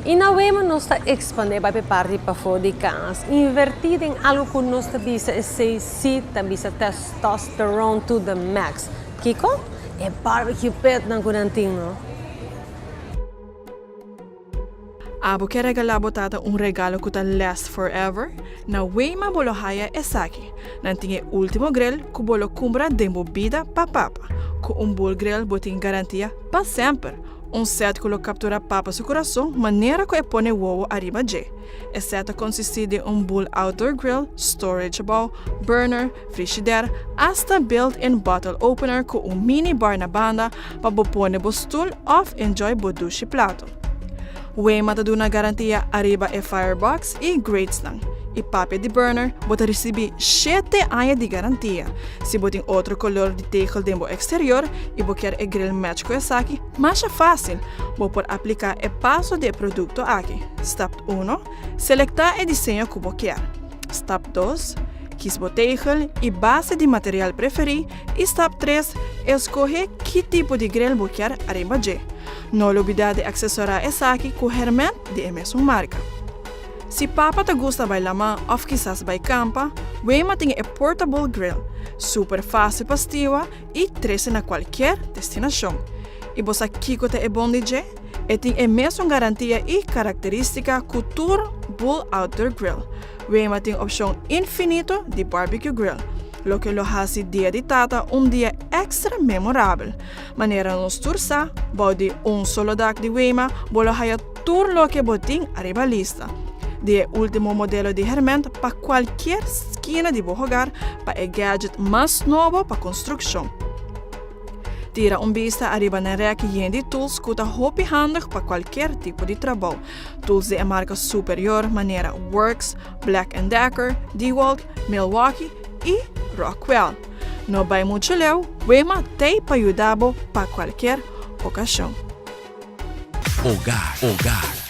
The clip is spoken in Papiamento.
I na Wema nos ta ekspandé bai pa e parti pafó di kas. Invertí den algu ku nos ta bisa esei sí ta bisa testosterone to the max. Kiko? E barbecue pitnan ku nan tin no. Abo ke regalá bo tata un regalo ku ta last forever? Na Wema bo lo haya esaki. Nan tin e último grill ku bo lo kumpra den bo bida pa papa. Ku un Bull Grill bo tin garantia pa semper. Un sèt ku lo kapturá papa su kurason manera ku e pone wowo ariba dje. E sèt ta konsistí di un Bull Outdoor Grill, storage abou, burner, frishider, asta built-in bottle opener ku un mini bar na banda pa bo pone bo stul òf enjoy bo dushi plato. Wema ta duna garantia ariba e firebox i gratesnan. I papia di burner bo ta risibí shete aña di garantia. Si bo tin otro color di tegel den bo exterior y bo kier e grill match cu esaki, masha facil! Bo por aplica e paso di e producto aki. Stap uno, Selecta e diseño cu bo kier. Stap dos, Kies bo tegel y base di material preferi y stap tres, Escoge ki tipo di grill bo kier ariba dje. No lubida di accesora esaki cu herment di e mesun marca. Si papa ta gusta bai lama òf kisas bai kampa, Wema tin e portable grill, super fásil pa stiwa i trese na kualkier destinashon. I bo sa kiko ta e bon di dje? E tin e mesun garantia i karakterístika ku tur Bull Outdoor Grill. Wema tin opshon infinito di barbecue grill, loke lo hasi Dia di Tata un dia èkstra memorabel. Manera nos tur sa, bou di un solo dak di Wema bo lo haya Tur loke bo tin ariba lista di e ultimo modelo di herment pa cualkier skina di bo hogar pa e gadget mas nobo pa construccion. Tira un bista ariba nan rek yen di tools cu ta hopi handig pa cualkier tipo di trabou. Tools di e marca superior manera Worx, Black and Decker, DeWalt, Milwaukee y Rockwell. No bay mucho leu, Wema t'ey pa yuda bo pa cualkier ocasion. Hogar, hogar.